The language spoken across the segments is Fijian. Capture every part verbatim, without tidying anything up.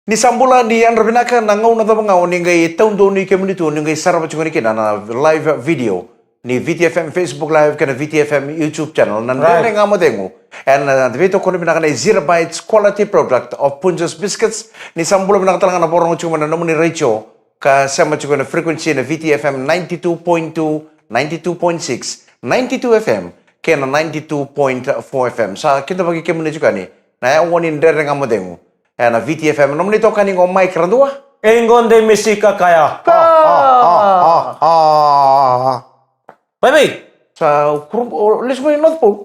Ni sa bula, ni yadra vinaka. Na gauna cava ga o ni qai taudonu i kemuni tu, ni qai sarava tiko yani kina na live video ni V T F M Facebook Live kei na V T F M YouTube channel, na Dredre Ga Mo Cegu. Ena veitokoni vinaka na Zero Bites Quality Product of Punjas Biscuits. Ni sa bula vinaka tale ga na vakarorogo tiko mai na nomuni retio ka sema tiko ena frequency na V T F M ninety-two point two, ninety-two point six, ninety-two F M kei na ninety-two point four F M. Sa kidavaki kemuni tiko yani na yawa ni Dredre Ga Mo Cegu ena V T F M. Nomuni itokani qo Mike Radua. Ei qo Dei Mesika kaya. Ka. Baby. Sa kuru, o, lesu mai North Pole.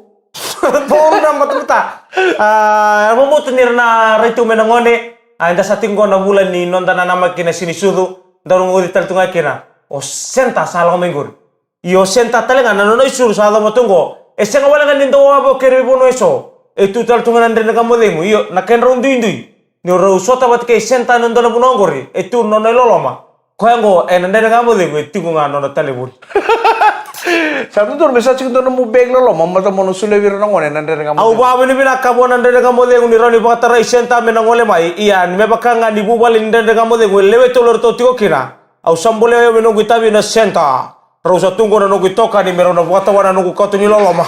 Pole na matamata. A, vovotu ni ra na rai tu mai na gone. A, eda sa tiko qo na vula ni noda nanamaki na siga ni sucu. Daru guci tale tu ga kina. O Senta sa lako mai qori. Io, Senta tale ga na nona isulu sa yacova tu qo. E sega wale ga ni dau wavoki ira veivanua eso. E tu tale tu ga na Dredre Ga Mo Cegu. Io, na kedrau duidui ni rau sota vata kei Senta ena dua na vanua qori. E tu na nona iloloma. Koya qo ena Dredre Ga Mo Cegu e tiko ga na nona talevoni. Sa dodonu me sa tiko dua nomu bag loloma, mata mo na solia vei ira na gone ena Dredre Ga Mo Cegu. Au vakavinavinaka vua na Dredre Ga Mo Cegu ni rawa ni vakatarai Senta me na gole mai. Ia, ni me vaka ga ni vuvale ni Dredre Ga Mo Cegu e lewe tolu eratou tiko kina. Au sa bolea io me noqu itavi na Senta. Rau sa tu qo na noqu itokani me rau na vakatawana na noqu kato ni loloma.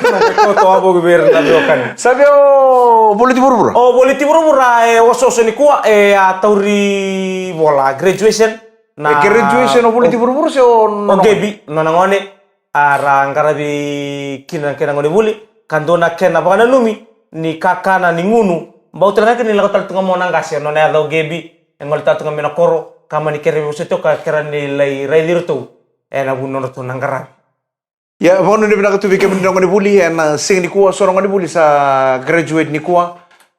Noqu kato a voki vei ira na veiwekani. Sa via o Voliti Vuravura? O Voliti Vuravura e osooso nikua, e a tauri vola, graduation. Na e graduation o Voliti Vuravura se o nona gone? O Gebi, nona gone. A ra qaravi kina na kena gone vuli. Ka dua na kena vakananumi ni kakana ni gunu. Bau tale ga kina ni lako tale tu ga mai na qase, nona yaca o Gebi. E gole tale tu ga mai na koro, ka mani kere vei vosoti au ka kere ni lai raici iratou ena vu ni nodratou na qaravi. Ia, vakanuinui vinaka tu vei kemuni na gone vuli, ena siga nikua so na gone vuli sa graduate nikua.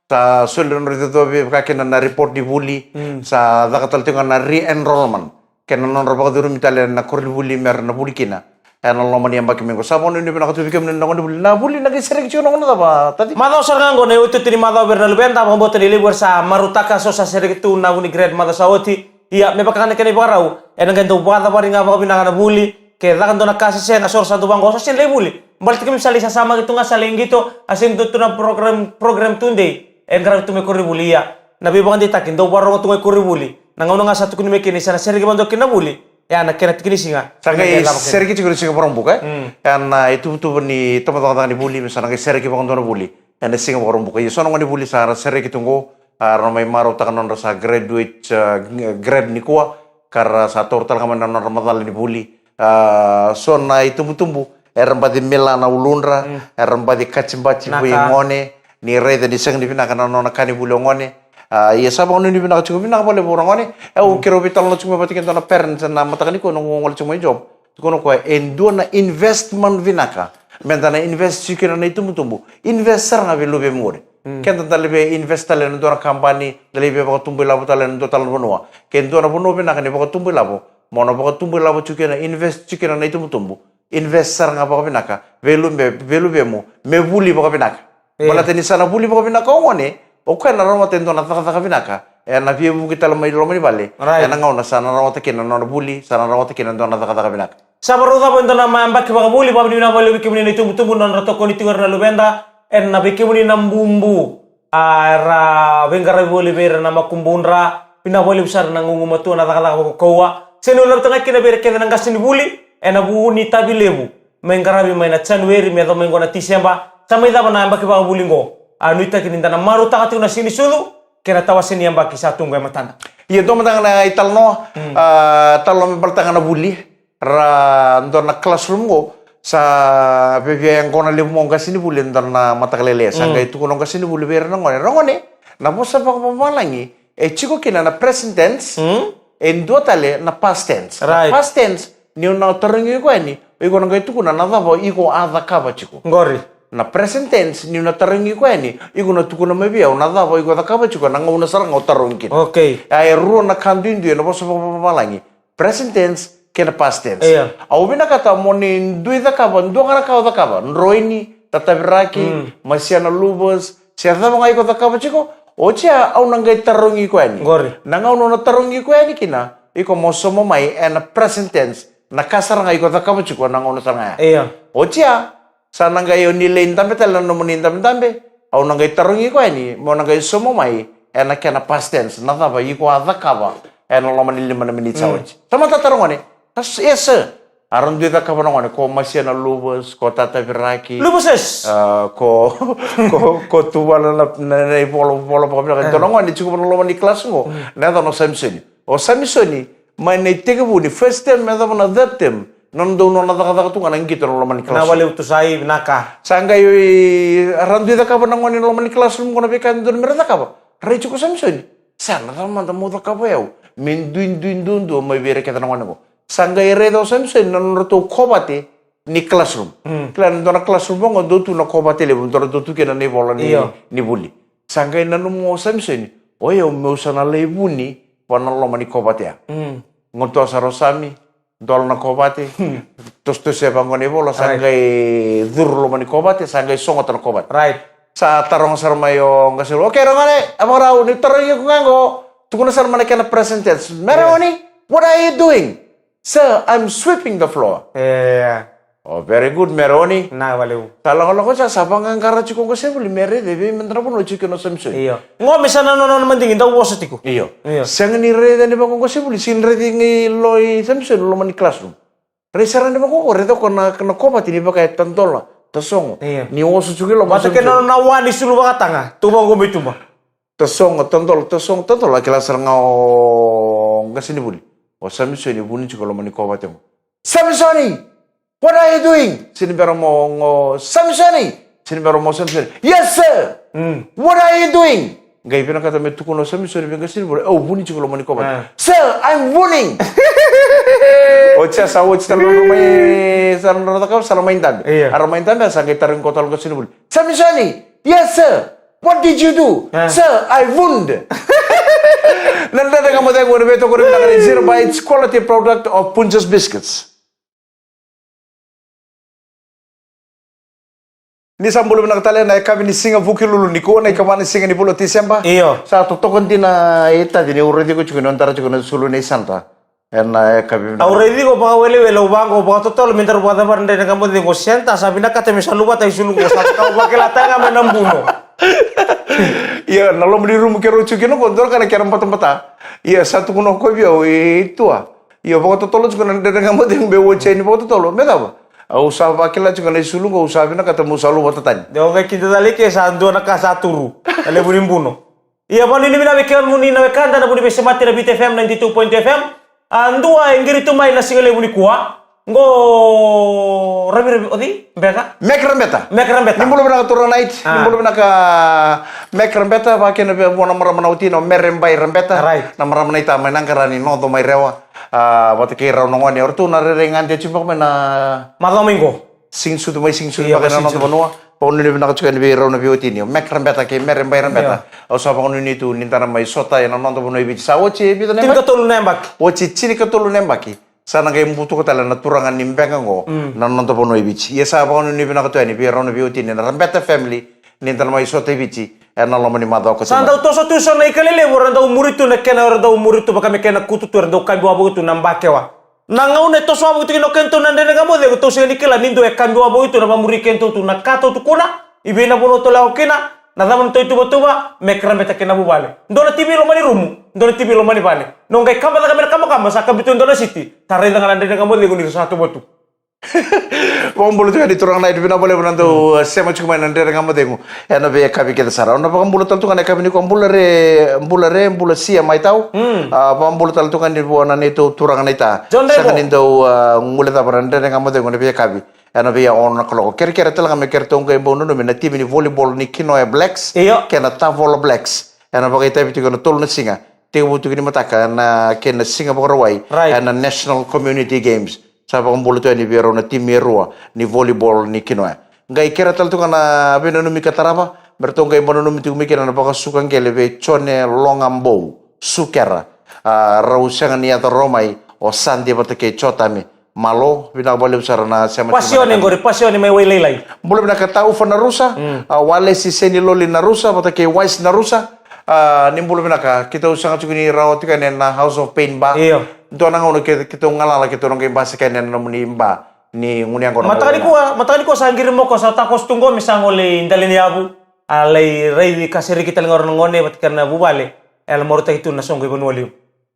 Sa soli na nodra icocovi, vaka kina na report ni vuli. Mm. Sa caka tale tiko ga na re-enrollment kei na nodra vakacurumi tale na koronivuli me ra na vuli kina ena loma ni yabaki mai qo. Sa vakanuinui vinaka tu vei kemuni na gone vuli. Na vuli na qai sereki tiko na gauna cava, Tati? Macawa sara ga qo na iotioti ni macawa vei ira na luveda, vakabauta ni levu era sa marautaka, so sa sereki tu na vu ni grade macawa sa oti. Ia, me vaka ga na kena ivakarau, ena qai dau vakacavari ga vakavinaka na vuli. Ke caka dua na ka se sega, so ra sa dau vaqo, so sega ni lai vuli. Baleta keimami sa lai sasamaki tu ga, sa lai qito, a sega ni dua tu na program, program tudei e qaravi tu mai koronivuli. Ia, na veivakadeitaki dau vakarorogo tu ga i koronivuli. Na gauna ga sa tukuni mai kina ni sa na sereki vakadua kina na vuli, e a na kena tiki ni siga. Sa qai sereki tiko ni siga Vakaraubuka, e? Mm. E a na ituvatuva ni tabacakacaka ni vuli me sa na qai sereki vakadua na vuli ena siga Vakaraubuka. Ia, so na gone vuli sa ra sereki tu qo, a, ra na mai marautaka na nodra sa graduate, a, grade nikua, ka ra sa taura tale ga mai na nodra macala ni vuli. A, so na itubutubu era baci mila na uludra, mm, era baci kacibaci vei gone ni raica ni sega ni vinaka na nona ka ni vuli o gone. A, ia sa vakanuinui vinaka tiko, vinaka vakalevu ra gone. E, au, mm, keirau veitalanoa tiko mai vata kei dua na parent na mataka nikua, noqu gole tiko mai job. Tukuna o koya e dua na investment vinaka meda na invest tiko kina na itubutubu. Invest sara ga vei luvemu qori. Mm. Keda da lai via invest tale ena dua na kabani, da lai via vakatubu ilavo tale ena dua tale na vanua. Ke dua na vanua vinaka ni vakatubu ilavo, mo na vakatubu ilavo tiko kina, invest tiko kina na itubutubu. Invest sara ga vakavinaka vei luvemu, vei luvemu, me vuli vakavinaka. Io. Baleta ni sa na vuli vakavinaka o gone, o koya na rawata e dua na cakacaka vinaka, ena veivuke tale mai loma ni vale. Right. Ena gauna sa na rawata kina na nona vuli, sa na rawata kina e dua na cakacaka vinaka. Sa vakarau cava e dua na yabaki vakavuli, vakavinavinaka vakalevu vei kemuni na itubutubu, na nodra tokoni tiko era na luveda, ena vei kemuni na bubu. A, era veiqaravi voli vei ira na makubudra, vinaka vakalevu sara na gugumatua, na cakacaka vakaukauwa. Sega ni laveta ga kina vei ira kece na qasenivuli, ena vu ni itavi levu. Mai qaravi mai na January me yaco mai qo na Tiseba. Sa mai cava na yabaki vakavuli qo. A, nuitaki ni da na marautaka tiko na siga ni sucu kei na tawase ni yabaki sa tu qo e matada. Ia, dua mada ga na italanoa, mm, a, talanoa me baleta ga na vuli. Ra dua na classroom qo, sa via, via yaqona levu mai o qasenivuli ena dua na mataka lailai. Sa, mm, qai tukuna o qasenivuli vei ira na gone, ra gone, na vosa vakavavalagi e tiko kina na present tense, mm, e dua tale na past tense. Right. Na past tense, niu na tarogi iko yani, o iko na qai tukuna na cava o iko a cakava tiko. Qori. Na present tense, niu na tarogi iko yani, iko na tukuna mai vei au na cava o iko cakava tiko ena gauna sara ga o tarogi kina. Okay. A, e rua na ka duidui ena vosa vakavavalagi. Present tense kei na past tense. Io. Au vinakata mo ni dui cakava dua ga na ka o cakava. Droini, tataviraki, mm, masia na luvas, se cava ga iko cakava tiko, oti ya au na qai tarogi iko yani. Qori. Na gauna au na tarogi iko yani kina, iko mo sauma mai ena present tense na ka sara ga iko cakava tiko ena gauna sara ga ya. Io. Oti ya, sa na qai o ni lai dabe tale na nomuni dabedabe, au na qai tarogi iko yani, mo na qai sauma mai ena kena past tense, na cava iko a cakava ena loma ni lima na miniti sa oti. Sa matata na gone. Yes, sir. A ra dui cakava na gone, ko masia na luvas, ko tataviraki. Luvas, yes. Ah, ko, ko, ko tuvala na, na, na ivola, vola vakavinaka. Dua na gone, tiko na loma ni class qo. Na yacana o Samisoni. O Samisoni, mai na itekivu ni first term, me yacova na third term. Na dau nona cakacaka tu ga na qito na loma ni class. Na wale utu sai, vinaka. Sa qai, a ra dui cakava na gone na loma ni classroom qo na veika e dodonu me ra cakava. Rai tiko o Samisoni. Sa na cava mada mo cakava yau. Me dui, dui, dui, dui, mai vei ira kece na gone qo. Sa qai raica o Samisoni na nodratou kovate ni classroom. Kila na dua na classroom vaqo dau tu na kovate levu, dau tu kina na ivola ni, ni vuli. Sa qai nanuma o Samisoni, o yau meu sa na lai vuni va na loma ni kovate ya. Qo toa sara o Sami, dola na kovate, tositosi vaqo na ivola, sa qai curu loma ni kovate, sa qai sogota na kovate. Sa taroga sara mai o qasenivuli, okay, ra gone, a vakarau, ni tarogi iko ga qo, tukuna sara mai na kena present tense. Meroni, what are you doing? Sir, I'm sweeping the floor. Oh, very good, Meroni. Na valeu. Sa lagolago sa, sa vaqaqara tiko o qasenivuli me raica vei mada na vanua tiko kina o Samisoni. Io. Qo me sa na nona madigi, dau vosa tiko. Io. Sega ni raica ni vaqo o qasenivuli, sega ni raici qai lo i Samisoni loma ni classroom. Rai sara ni vaqo, raica ko na, na kovate ni vaka e tadola, tasogo. Ni oso tiko i loma. Vata kei na nona wa ni sulu vakataga, tu vaqo mai tuba. Tasogo, tadola, tasogo, tadola, a kila sara ga o qasenivuli. O Samisoni vuni tiko loma ni kovate qo. Samisoni! What are you doing? Sini bera mo qo, Samisoni! Sini bera mo Samisoni. Yes, sir! What are you doing? Qai vinakata me tukuna o Samisoni vei qasenivuli, au vuni tiko loma ni kovate. Sir, I'm vuning! Oti sa, sa oti tale na nodra mai, sa nodra cakava, sa na mai dabe. A ra mai dabe, sa qai tarogi koya tale o qasenivuli. Samisoni! Yes, sir! What did you do? Sir, I vuned. Na Dredre Ga Mo Cegu ni veitokoni vinaka ni Zero Bites, quality product of Punjas Biscuits. Ni sa bula vinaka tale na yakavi ni siga Vukelulu nikua, na ikava ni siga ni vula o Tiseba. Io. Sa totoka dina e taci ni au raici iko tiko ni o dara tiko na sulu nei Santa. Ena yakavi vinaka. Au raici iko vakawelewele, au vaqo, au vakatotolo me daru vakacavara na Dredre Ga Mo Cegu, o Senta sa vinakata me sa luvata i sulu qo, sa ka au vakila tale ga me na buno. Ia, na loma ni rumu keirau tiko kina qo, dua na ka na kena batabata. Ia, sa tukuna o koya vei au, i tua. Ia, vakatotolo tiko na Dredre Ga Mo Cegu, me oti yani vakatotolo. Me cava? Au sa vakila tiko na i sulu qo, au sa vinakata meu sa luvata tani. De o qai kida tale ke sa dua na ka sa turu. Na levu ni buno. Ia, vakanuinui vinaka vei kemuni na wekada na vu ni veisemati na Viti F M ninety-two point two F M. A dua e qiri tu mai na siga levu nikua. Qo Raviravi, o cei? Beka? Mek Rabeta. Mek Rabeta. Ni bula vinaka turaga Nait. Ni bula vinaka Mek Rabeta, vakakina vei vua na marama na watina o Mere Bai Rabeta. Right. Na marama naita mai Naqara ni Noco mai Rewa. A, vata kei rau na gone, o ratou na rairai gade tiko beka mai na macawa mai qo. Siga ni sucu mai, siga ni sucu beka ena noda vanua. Vakanuinui vinaka tiko yani vei rau na veiwatini o Mek Rabeta kei Mere Bai Rabeta. Au sa vakanuinui tu ni da na mai sota ena noda vanua i Viti. Sa oti e vica na yabaki? Tinikatolu na yabaki. Oti tinikatolu na yabaki. Sa na qai butuka tale na turaga ni Beka qo na noda vanua i Viti. Ia sa vakanuinui vinaka tu yani vei rau na veiwatini na Rabeta family ni da na mai sota i Viti ena loma ni macawa ka tu mai. Sa dau toso tu so na ika lelevu era dau muri tu na kena, era dau muri tu vaka me kena kutu tu, era dau kabi wavoki tu na bakewa. Na gauna e toso wavoki tu kina o kedatou na Dredre Ga Mo Cegu, tou sega ni kila ni dua e kabi wavoki tu na vamuri kedatou tu, na ka tou tukuna, i vei na vanua tou lako kina, na cava na tou ituvatuva, Mek Rabeta kei na vuvale. Dua na T V loma ni rumu, dua na T V loma ni vale. Ni o qai kaba cake mai na kabakaba, sa kabi tu e dua na siti, sa raica ga na Dredre Ga Mo Cegu ni ra sa tuva tu. Vakabula tiko yani turaga Nait, vinaka vakalevu na dau, uh, sema tiko mai na Dredre Ga Mo Cegu ena veiyakavi kece sara. Au na vakabula tale tu ga na yakavi nikua, bula re, bula re, bula sia mai tau. Mm. Ah, vakabula tale tu ga yani vua na neitou turaga naita. John Rebo. Sega ni dau, ah, guilecava na Dredre Ga Mo Cegu ena veiyakavi ena veiya ono na kaloko. Kerekere tale ga me keirau qai bau nanumi na timi ni volleyball ni Kinoya Blacks. Io. Kei na Tavola Blacks. Ena vakaitavi tiko ena tolu na siga. Tekivu tiko ni mataka ena kena siga Vakarauwai. Right. Ena National Community Games. Sa vakabula tu yani vei rau na timi e rua ni volleyball ni Kinoya. Qai kerea tale tu ga na veinanumi ka tarava, me ratou qai bau nanumi tiko mai kina na vakasuka qele vei Jone Logabou Sukera. Ah, rau sega ni yaco rawa mai o Sade vata kei Jotami. Malo, vinaka vakalevu sara na sema. Pasione qori, Pasione mai Wailailai. Bula vinaka Taufa Narusa, mm, ah, Walesi Seniloli Narusa vata kei Wise Narusa. Ah, ni bula vinaka, keitou sega tiko ni rawa tiko yani ena House of Pain Bar. Io. Dua na gauna ke, keitou galala, keitou na qai basika yani ena nomuni bar ni gunu yaqona. Mataka nikua, mataka nikua sa qiri moko, sa takoso tu qo me sa gole i dela ni yavu. A lai raici ka sereki tale ga o ira na gone vata kei na vuvale. E lai marautaki tu na soqo i Vanua Levu.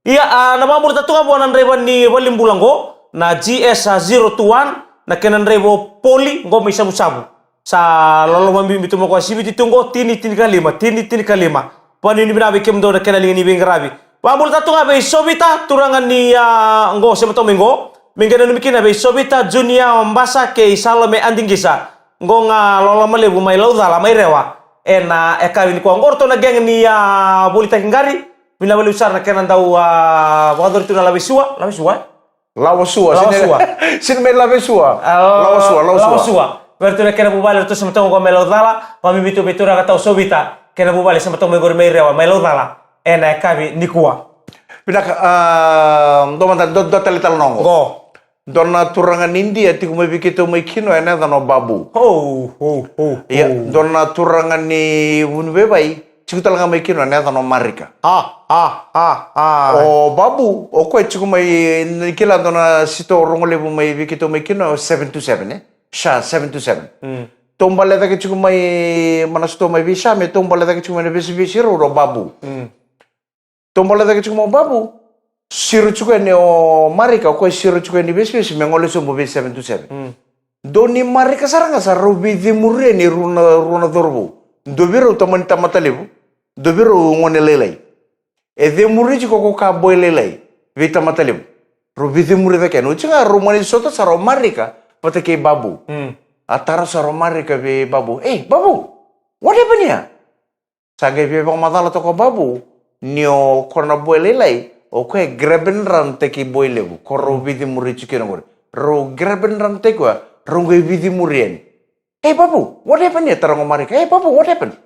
Ia, a, na vakamuria tu ga vua na draiva ni valenibula oqo, na G S zero two one, na kena draiva o Poli, oqo mai Savusavu. Sa loloma bibi tu mai o koya, siviti tu oqo, tini, tinikalima, tini, tinikalima. Vakanuinui vinaka vei kemudou na kena liga ni veiqaravi. Vakamuria tu ga vei Sovita, turaga ni, a, oqo, sema toka mai oqo. Me qai nanumi kina vei Sovita, Junior, o Basa, kei Salome Adigisa. Oqo ga loloma levu mai Laucala, mai Rewa. Ena, e, yakavi nikua. Oqo ratou na gang ni, a, volitaki qari. Vinaka vakalevu sara na kena dau, a, vakayacori tu na lavesua, lavesua, e? Lawasua, Lawasua. Sini, sini mai lavesua. A, Lawasua, Lawasua. Lawasua. Vei ratou na kena vuvale, ratou sema toka oqo mai Laucala, vakabibi tu vei turaga tau Sovita, kena vuvale sema toka mai oqori mai Rewa, mai Laucala, ena yakavi nikua. Vinaka, a, dua mada, dua, dua tale tale na oqo. Oqo. Dua na turaga ni Idia tiko mai vei keitou mai Kinoya, ena yacana o Babu. Ho, ho, ho, ho. Ia, dua na turaga ni Vunivaivai, tiko tale ga mai Kinoya, ena yacana o Marika. A, a, a, a. O Babu, o koya tiko mai, ni kila dua na sitoa rogo levu mai vei keitou mai Kinoya, o seven two seven, e? Sha, seven two seven. Mm. Taubale cake tiko mai, mai na sitoa mai vei Sha, me taubale cake tiko mai na vesivesi rau, o Babu. Mm. Taubale cake tiko mai o Babu. Siro tiko yani o Marika, o koya siro tiko yani vesivesi me gole sobu vei seven two seven. Mm. Dou ni Marika sara ga sa rau veicemuri yani e rua na, rua na cauravou. Dua vei rau tamani tamata levu, dua vei rau gone lailai. E cemuri tiko ko cowboy lailai vei tamata levu. Rau veicemuri cake yani. Oti ga rau mani sota sara o Marika vata kei Babu. Mm. A taro sara o Marika vei Babu. Ei, Babu, what happened here? Sa qai via vakamacala toka o Babu ni o koya na boy lailai, o koya e grab and run taki boy levu, ko rau veicemuri tiko kina qori. Rau grab and run taki koya, rau qai veicemuri yani. Hey Babu, what happened here? Taroga o Marika. Hey Babu, what happened?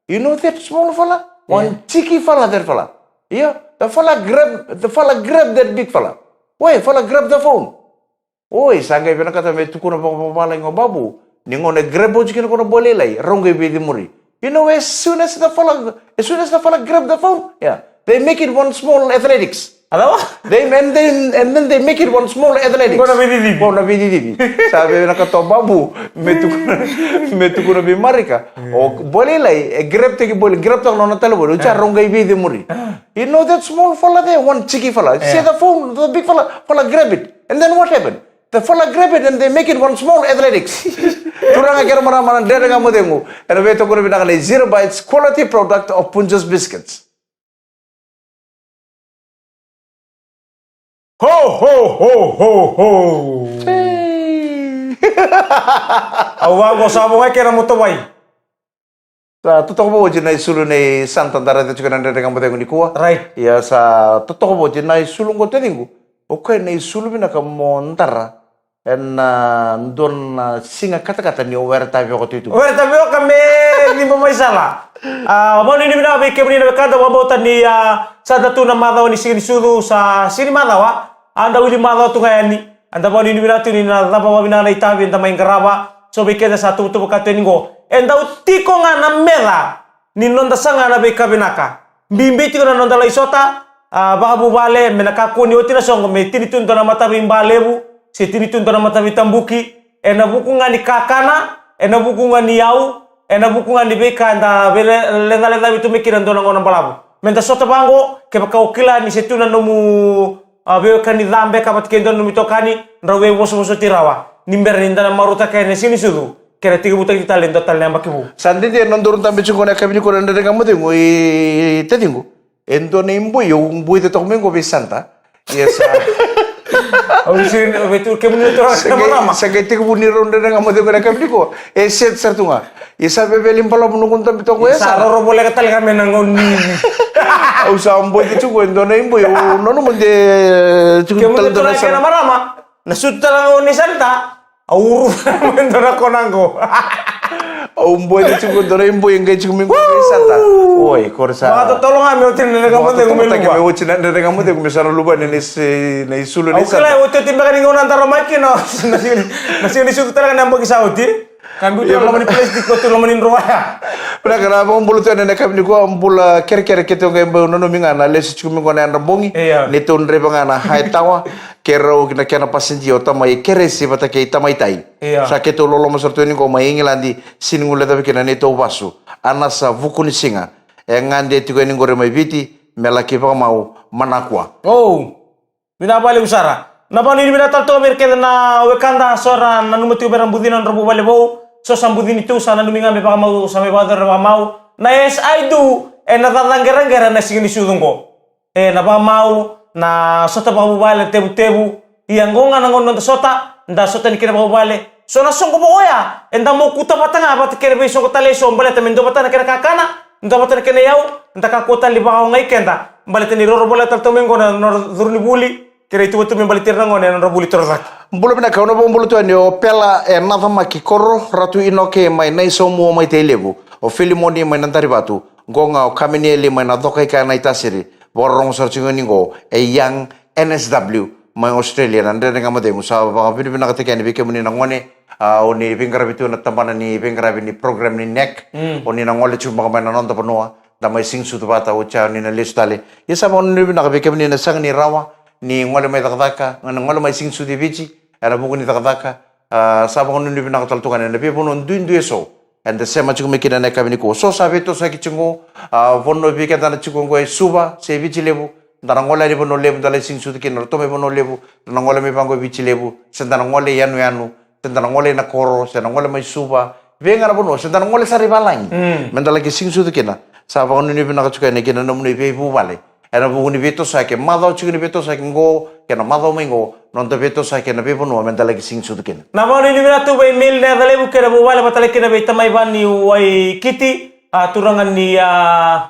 You know that small fella? One cheeky fella, that fella. Yeah, the fella grab, the fella grab that big fella. Oi, fella grab the phone. Oi, sa qai vinakata me tukuna vakavalagi o Babu ni gauna e grab oti kina ko na boy lailai, rau qai veicemuri. You know, as soon as the fella, as soon as the fella grab the phone, yeah, they make it one small athletics. Alawa? They, and then, and then they make it one small athletics. Ko na veicicivi. Ko na veicicivi. Sa vinakata o Babu me tukuna, me tukuna vei Marika. O boy lailai e grab taki boy, grab taka nona talevoni, oti ya rau qai veicemuri. You know that small fella there, one cheeky fella. See the phone, the big fella, fella grab it. And then what happened? The fella grab it and they make it one small athletics. Turaga kei na marama na Dredre Ga Mo Cegu, ena veitokoni vinaka nei Zero Bites, quality product of Punjas Biscuits. Ho, ho, ho, ho, ho. Au vaqo sa voqa kena motovai. Sa totoka vakaoti na isulu nei Santa da raica tiko ena Dredre Ga Mo Cegu nikua. Right. Ia sa totoka vakaoti na isulu qo taciqu. O koya na isulu vinaka mo dara ena dua na siga katakata ni o Were Tavioka tu i tuba. Were Tavioka me liba mai sala. A, vakanuinui vinaka vei kemuni na wekada, vakabauta ni, a, sa da tu na macawa ni Siga ni Sucu, sa sega ni macawa, a, da wili macawa tu ga yani. Eda vakanuinui vinaka tu ni na cava vakavinaka na itavi eda mai qarava. So vei keda sa tuvatuva ka tu yani qo, e dau tiko ga na meca ni noda saga na veika vinaka. Bibi tiko na noda lai sota, a, vakavuvale, me na kakua ni oti na soqo me tini tu dua na mataveibalevu, se tini tu dua na mataveitabuki, ena vuku ga ni kakana, ena vuku ga ni yau, ena vuku ga ni veika eda veilecalecavi tu mai kina dua na gauna balavu. Me da sota vaqo, kevaka o kila ni se tu na nomu, a, veiwekani ca beka vata kei dua na nomu itokani, drau veivosovosoti rawa. Ni bera ni da na marautaka na Siga ni Sucu, kei na tekivutaki tale e dua tale na yabaki vou. Sa dede na nodaru dabe tiko na yakavi nikua na Dredre Ga Mo Cegu, i taciqu. E dua na iboi au boica toka mai qo vei Santa. Ia sa. Au sega ni, vei tu, kemuni na turaga kei na marama. Sa qai tekivu ni rau Dredre Ga Mo Cegu na yakavi nikua. E set sara tu ga. Ia sa veveli balavu noqu dabe toka qo, e sa roro voleka tale ga me na gauna ni. Au sa boica tiko e dua na iboi, au nanuma de tiko tale dua na sala. Kemuni na turaga kei na marama, na sutu tale ga o ni Santa. Au uru mai dua na kona qo. Au boica tiko dua na iboi e qai tiko mai qo vei Santa. Oi, ko ra sa. Vakatotolo ga me oti na Dredre Ga Mo Cegu me luva. Me oti na Dredre Ga Mo Cegu me sa na luva ni na isulu ni Santa. Au kila e otioti beka ni gauna da ro mai kina na Siga ni, na Siga ni Sucu tale ga na yabaki sa oti. Sa biu tu loma ni plastic, ko tu loma ni droa ya. Vinaka, na vakabula tu yani ena yakavi nikua, bula kerekere keitou qai bau nanumi ga na lesu tiko mai qo na Yadra Bogi. Ia. Neitou draiva ga na High Tower, keirau na kena passenger o tamai Keresi vata kei tamai Tai. Ia. Sa keitou loloma sara tu yani qo mai Igiladi, sega ni guilecava kina neitou vasu. Anasa Vukunisiga. E gade tiko yani qori mai Viti, me laki vakamau, manakua. O. Vinaka vakalevu sara. Na vakanuinui vinaka tale toka vei ira kece na wekada, so era nanuma tiko vei ira na bucina nodra vuvale vou. So sa bucini tu, sa nanumi ga me vakamau, sa mai vakayacori na vakamau. Na as I do, ena cakacaka qeraqera na Siga ni Sucu qo. E, na vakamau, na sota vakavuvale, tevutevu. Ia qo ga na gauna noda sota, da sota ni kena vakavuvale. So na soqo vaka oya, eda mokuta vata ga vata kei na veisoqo tale eso, baleta me dua vata na kena kakana, dua vata na kena iyau, da kakua tale ni vakaogai keda. Baleta ni roro voleka tale tu mai qo na nodra curu ni vuli, kei ira na ituvatuva me baleti ira na gone ena nodra vuli torocake. Bula vinaka, au na vakabula tu yani o Pela e Nacamaki Koro, Ratu Inoke mai Naisaumua mai Tailevu, o Filimoni mai Nadarivatu, qo ga o Kamenieli mai Nacokaika Naitasiri, vakarorogo sara tiko yani qo e Young N S W mai Australia, na Dredre Ga Mo Cegu. Sa vakavinavinakataki yani vei kemuni na gone, a, o ni veiqaravi tu ena tabana ni veiqaravi ni program ni NEC, mm, o ni na gole tiko beka mai na noda vanua, da mai siga ni sucu vata, oti ya o ni na lesu tale. Ia sa vakanuinui vinaka vei kemuni na sega ni rawa ni gole mai cakacaka, na gole mai siga ni sucu i Viti, ena vuku ni cakacaka, a, sa vakanuinui vinaka tale tu ga ena veivanua duidui eso eda sema tiko mai kina ena yakavi nikua. So sa veitosoyaki tiko qo, a, vanua vei keda na tiko qo e Suva se Viti Levu, da na gole yani Vanua Levu, da lai siga ni sucu kina, ratou mai Vanua Levu, da na gole mai vaqo i Viti Levu, se da na gole i yanuyanu, se da na gole i Nakoro, se na gole mai Suva, vei ga na vanua, se da na gole sara i valagi. Mm. Me da laki siga ni sucu kina. Sa vakanuinui vinaka tiko yani kina nomuni veivuvale. Ena vuku ni veitosoyaki, macawa tiko ni veitosoyaki qo, kei na macawa mai qo, noda veitosoyaki ena veivanua me da laki siga ni sucu kina. Na vakanuinui vinaka tu vei Meli Nacalevu kei na vuvale vata tale kina vei tamai Vani Waikiti, a, turaga ni, a,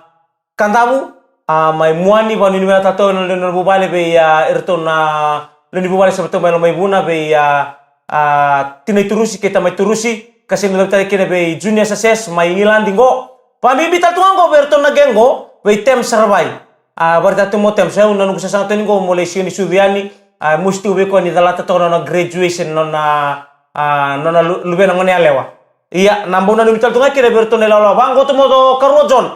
Kadavu, a, mai Muani, vakanuinui vinaka tale tu ena nona vuvale vei, a, iratou na lewe ni vuvale se vata mai Lomaivuna vei, a, a, tinai Turusi kei tamai Turusi, ka sega ni cavuta tale kina vei Junior Success mai Igiladi qo. Vakabibi tale tu ga qo vei iratou na gang qo, vei Tem Saravai. A, vakaraitaka tu mo Tem, sa au na noqu sasaga tu yani qo mo lai siga ni sucu yani, a, mosi tu vei koya ni calata toka na nona graduation, nona, a, nona lu-, luvena goneyalewa. Ia, na bau nanumi tale tu ga kina vei iratou na ilawalawa. Vaqo tu mo Karua John.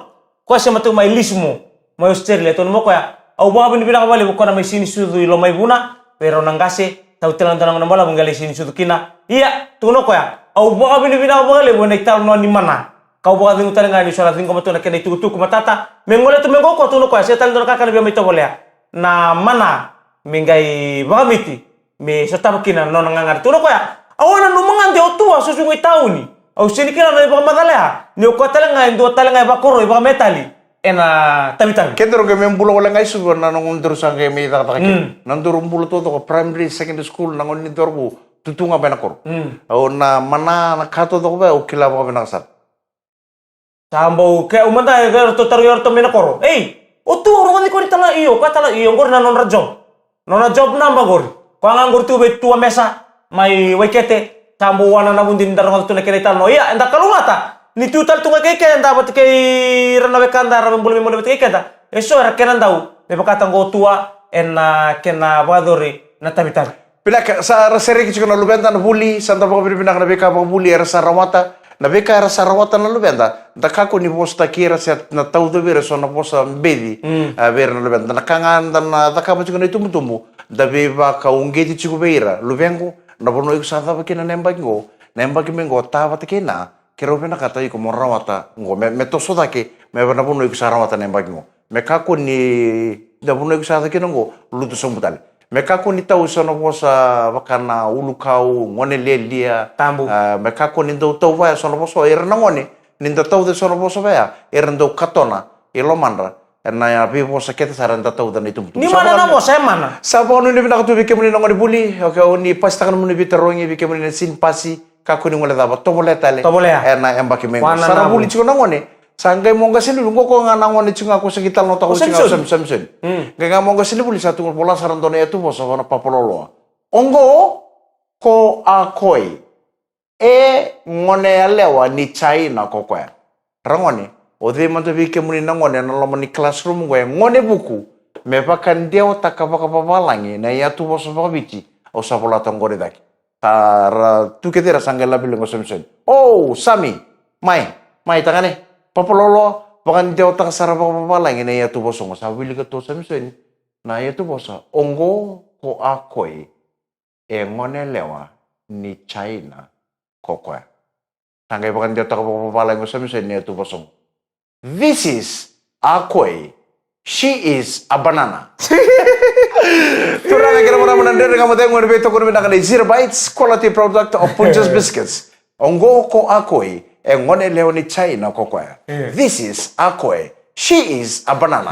Koya sema tu mai Lismore, mai Australia, tukuna mai o koya, au vakavinavinaka vakalevu o koya na mai siga ni sucu i Lomaivuna, vei rau na qase, tau tale na dua na gauna balavu qai lai siga ni sucu kina. Ia, tukuna o koya, au vakavinavinaka vakalevu ena italanoa ni mana. Kau vakacegu tale ga ni so na ciqoma tu na kena itukutuku matata, me gole tu mai qo o koya, tukuna o koya, se tale dua na kakana via mai tovolea. Na mana, me qai vakamiti, me sotava kina na nona gagadre. Tukuna o koya, au a nanuma ga de o tua, so sa qai tauni. Au sega ni kila na ivakamacala ya, ni o koya tale ga e dua tale ga e vakoroi vakametali ena tavitavi. Kedaru qai mai bula wale ga i Suva, na nodaru sa qai mai cakacaka kina. Mm. Na nodaru bula taucoko, primary, secondary school, na gauna ni cauravou, tu tu ga mai na koro. Mm. Au na mana, na ka taucoko vei au, au kila vakavinaka sara. Sa bau, ke au mada, e ratou tarogi au, ratou mai na koro. Ei, o tua, au rogoci koya ni tala, io, koya tala, io, qori na nodra job. Nona job naba qori. Koya ga qori tu vei Tua Mesa, mai Waikete, sa bau wana na vudi ni da rogoca tu na kena italanoa. Ia, eda kalougata. Ni tu tale tu ga kei keda vata kei ira na wekada, era mai bula mai muri vata kei keda. Eso era kena dau, me vakataqo o tua, ena kena vakayacori na tavitavi. Vinaka, sa ra sereki tiko na luveda na vuli, sa da vakavinavinaka na veika vakavuli era sa rawata. Na veika era sa rawata na luveda, da kakua ni vosataki ira se na tauca vei ira so na vosa beci, mm, a, vei ira na luveda. Na ka ga da na cakava tiko na itubutubu, da veivakauqeti tiko vei ira. Luvequ, na vanua iko sa cava kina na yabaki qo, na yabaki mai qo, ta vata kei na, keirau vinakata iko mo rawata qo. Me, me toso cake, me va na vanua iko sa rawata na yabaki qo. Me kakua ni, na vanua iko sa yaco kina qo, lutu sobu tale. Me kakua ni tau eso na vosa vaka na ulukau, gone lialia. Tabu. A, me kakua ni dau tau vaya eso na vosa, o ira na gone, ni da tauca eso na vosa vaya, era dau katona i lomadra, ena veivosa kece sara eda tauca na itubutubu. Ni mana na vosa, e mana. Sa vakanuinui vinaka tu vei kemuni na gone vuli, okay, o ni pasitaka na nomuni veitarogi, vei kemuni na sega ni pasi, kakua ni gole cava, tovolea tale. Tovolea. Ena yabaki mai qo. Sa ra vuli tiko na gone. Sa qai mo qasenivuli, qo koya ga na gone tiko ga ko sa qai talanoataka tiko ga o Samisoni. Samisoni. Mm. Qai ga mo qasenivuli sa tu ga vola sara dua na iyatuvosa vua na papaloloa. Oqo ko Akoi. E gone yalewa ni Jaina ko koya. Ragone, o cei mada vei kemuni na gone ena loma ni classroom qo e gone vuku me vakadewataka vakavavalagi na iyatuvosa vakaviti au sa volata oqori cake. A, ra tu kece ra sa qai laveli qo Samisoni. "O, Sami, mai, mai tagane. Papalolo, vakadewataka sara vakavavalagi na iyatuvosa qo." Sa wilika tu o Samisoni na iyatuvosa. "Oqo ko Akoi, e gone yalewa ni China ko koya." Sa qai vakadewataka vakavavalagi o Samisoni na iyatuvosa qo. "This is Akoi. She is a banana." Turaga kei na marama, na Dredre Ga Mo Cegu ena veitokoni vinaka nei Zero Bites, quality product of Punjas Biscuits. "Oqo ko Akoi, e gone yalewa ni China ko koya. This is Akoi. She is a banana."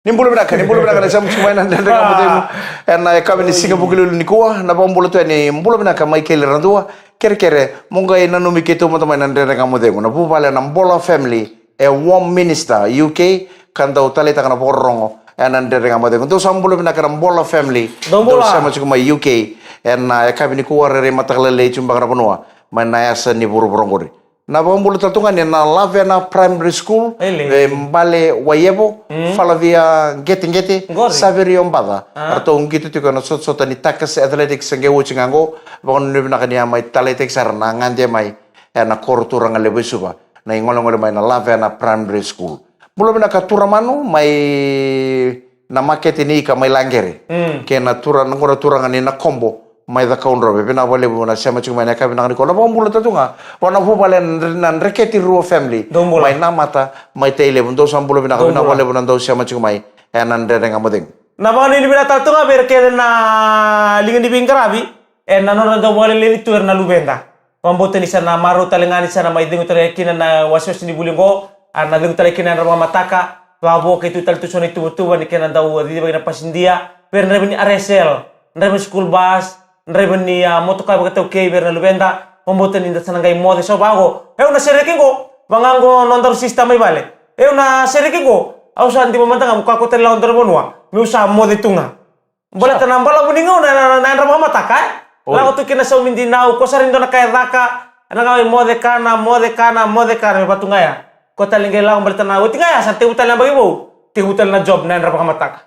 Ni bula vinaka, ni bula vinaka na sema tiko mai na Dredre Ga Mo Cegu ena yakavi ni Siga Vukelulu nikua. Na vakabula tu yani, bula vinaka Maikeli Radua. Kerekere mo qai nanumi keitou mada mai na Dredre Ga Mo Cegu. Na vuvale na Bola family e Warm Minster, U K, ka dau taleitaka na vakarorogo ena Dredre Ga Mo Cegu. Dou sa bula vinaka na Bola family. Dou sema tiko mai U K ena yakavi nikua, rairai mataka lailai tiko beka na vanua mai na yasa ni vuravura qori. Na vakabula tale tu ga ni na Lavena Primary School, e Bale Waievo, Falacia Qeteqete, Saverio Baca. Eratou qito tiko ena sotasota ni Tuckers Athletics, se qai oti ga qo. Vakanuinui vinaka ni a mai taleitaki sara na gade mai ena koro turaga levu e Suva, na igolegole mai na Lavena Primary School. Bula vinaka Turamanu mai na makete ni ika mai Laqere. Kei na tura, na qo na turaga ni Nakobo mai Cakaudrove. Vinaka vakalevu na sema tiko mai na yakavi vinaka nikua. Na vakabula tale tu ga vua na vuvale na Dre-, na Dreketi Rua family mai Namata, mai Tailevu. Dou sa bula vinaka, vinaka vakalevu na dau sema tiko mai ena Dredre Ga Mo Cegu. Na vakanuinui vinaka tale tu ga vei ira kece na liga ni veiqaravi ena nodra dau vakaleleci tu era na luveda. Vakabauta ni sa na marau tale ga ni sa na mai cegu tale kina na wasewase ni vuli oqo, a na cegu tale kina na yadra vakamataka, vakavo keitou tale tu so na ituvatuva ni kena dau cicivaki na pasidia, vei ira na draiva ni R S L, na draiva ni school bus, na draiva ni, a, motoka vakaitaukei, vei ira na luveda. Vakabauta ni da sa na qai moce so vaqo. Au na sereki qo, vaga qo nodaru sista mai vale. Au na sereki qo, au sa diva mada ga mo kakua tale lako dua na vanua, meu sa moce tu ga. Baleta na balavu ni gauna na, na, na yadra vakamataka, e? Lako tu kina saumi dinau, ko sara ni dua na ka e caka, ena gauna e moce kana, moce kana, moce kana, me vatu ga ya. Ko tale qai lako baleta na oti ga ya, sa tekivu tale na yabaki vou, tekivu tale na job, na yadra vakamataka.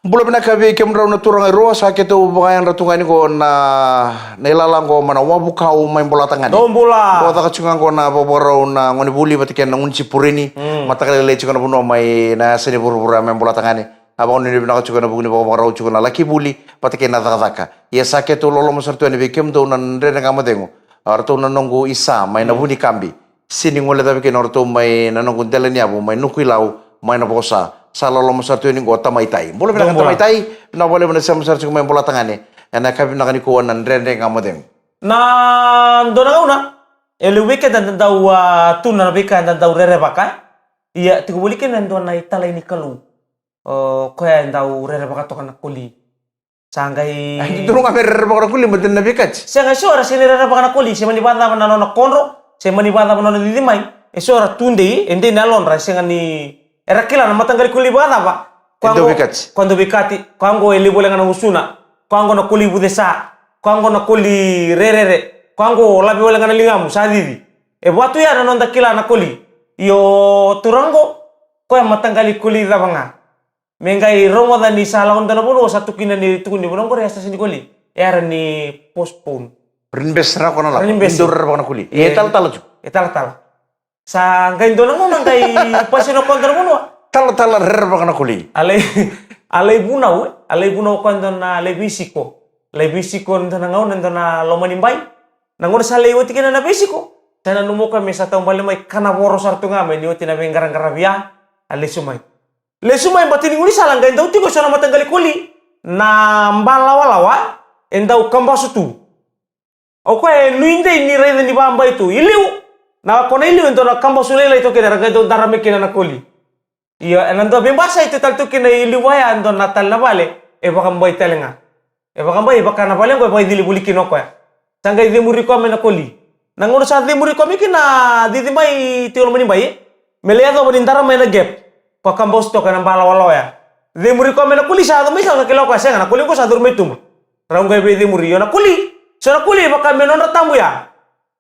Bula vinaka vei kemudrau na turaga e rua, sa keitou vakayadra tu ga yani qo na, na ilala qo mai na Wavukau mai Bolatagane. Dou bula. Ko caka tu ga qo na vakavakarau na gonevuli vata kei na gone ni purini. Mataka lailai tiko na vanua mai na yasa ni vuravura mai Bolatagane. A vakanuinui vinaka tiko ena vuku ni vakavakarau tiko na laki vuli vata kei na cakacaka. Ia sa keitou loloma sara tu yani vei kemudou na Dredre Ga Mo Cegu. A ratou na noqu isa mai na Vunikabi. Sega ni gole cava kina o ratou mai na noqu dela ni yavu mai Nukuilau mai na vosa. Sa loloma sara tu yani qo Tamaitai. Bula vinaka Tamaitai. Vinaka vakalevu na sema sara tiko mai Bolatagane ena yakavi vinaka nikua na Dredre Ga Mo Cegu. Na dua na gauna e levu vei keda da dau, a, tu na veika eda dau rerevaka. Ia tiko voli kina e dua na italai ni Kalou. O koya e dau rerevaka toka na koli. Sa qai dodonu ga me rerevaka na koli, baleta na veikati. Sega, e so era sega ni rerevaka na koli, se mani vakacava na nona kodro, se mani vakacava na nona cici mai. E so era tudei, e dei na yalodra, e sega ni era kila na mataqali koli vakacava. Koya qo, koya dau veikati, koya qo e levu wale ga na gusuna, koya qo na koli vucesa, koya qo na koli rerere, koya qo lavi wale ga na ligamu, sa cici. E vatu ya na noda kila na koli. Io turaga qo, koya mataqali koli cava ga. Me qai rogoca ni sa lako dua na vanua, sa tukuna ni tukuni vanua qori e sasa ni koli. E era ni postpone. Rinibes ra ko na lako. Rinibes. Ni dau rerevaka na koli. E talatala tu. E talatala. Sa qai dua na gauna qai pasi na koya dua na vanua. Talatala rerevaka na koli. A lai, a lai vunau, e. A lai vunau koya dua na lai veisiko. Lai veisiko dua na gauna dua na loma ni bai. Na gauna sa lai oti kina na veisiko. Sa nanuma koya me sa taubale mai kana voro sara tu ga mai ni oti na veiqaraqaravi ya. A lesu mai. Lesu mai bati ni gaunisala qai dau tiko e so na mataqali koli. Na balawalawa e dau kabasu tu. O koya e nuidei ni raica ni vabai tu. I liu. Na kona i liu e dua na kabasu lailai toka kina era qai dau dara mai kina na koli. Io, ena dua veibasai tu tale tu kina i liu ya e dua na tale na vale. E vakabai tale ga. E vakabai, e vaka na vale qo e vakaicili voli kina o koya. Sa qai cemuri koya mai na koli. Na gauna sa cemuri koya mai kina, cici mai tiko loma ni bai, e? Me lai yacova ni dara mai na gap. Koya kabasu toka ena balawalawa ya. Cemuri koya mai na koli, sa yaco mai sa, sa kila o koya, sega, na koli qo sa curu mai tuba. Rau qai veicemuri, io na koli. So na koli e vaka me nodra tabu ya.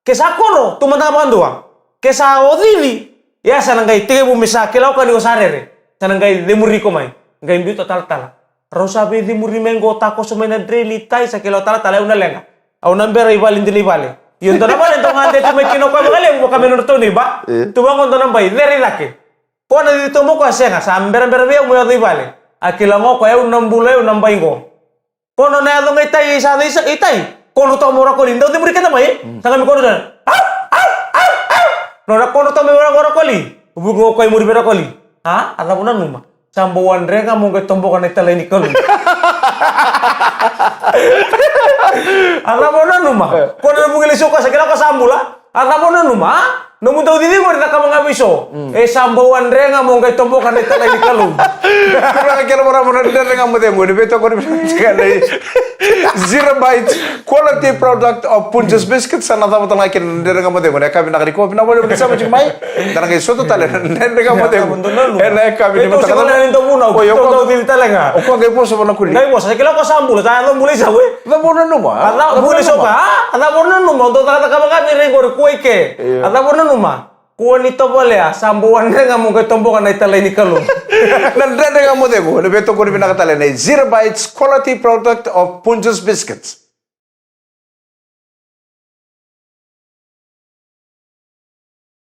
Ke sa kodro, tu mada vakadua. Ke sa o cici, ia sa na qai tekivu me sa kila o koya ni o sa rere. Sa na qai cemuri iko mai. Qai biuta talatala. Rau sa veicimuri mai qo, takoso mai na dre ni tai, sa kila o talatala, au na leqa. Au na bera i vale dina i vale. Io, dua na vale dau gade tu mai kina o koya vakalevu vaka me nodratou neiba. E. Tu vaqo dua na bai, cere i cake. Ko na cici tomo koya, sega, sa berabera vei au meu yaco i vale. A kila qo o koya, au na bula, au na bai qo. Ko nona yaco ga i tai, sa yaco i tai. Ko na tomo rakoli, dau cimuri keda mai. Sa qai mai ko na, au, au, au, au. Nona ko na tomo rakoli. Vuki qo o koya i muri vei rakoli. A, a cava o nanuma? Sa bau a dre ga mo qai toboka na italai ni Kalou. A cava o nanuma? Ko na vuki lesu o koya, sa kila o koya sa bula. A cava o nanuma, a? Nomu dau cici qori, cakava ga vei so. E sa bau a dre ga mo qai toboka na italai ni Kalou. Vinaka kena marama na Dredre Ga Mo Cegu, ni veitokoni vinaka tiko na Zero Bite Quality Product of Punjas Biscuits. Sa na cava tale ga kina na Dredre Ga Mo Cegu ena yakavi vinaka nikua. Vinaka vakalevu ni sema tiko mai. Da na qai sota tale na Dredre Ga Mo Cegu ena yakavi ni mataka. O koya qai vosa vua na kuli. Qai vosa, sa kila o koya sa bula, sa yaco bula i sau, e. Cava o nanuma? A cava o nanuma? A cava o nanuma? O dau cakacaka vakavi ira qori, kua i ke. Io. A cava o nanuma? Kua ni tovolea, sa bau a dre ga mo qai toboka na italai ni Kalou. Na Dredre Ga Mo Cegu ena veitokoni vinaka tale na Zero Bites Quality Product of Punjas Biscuits.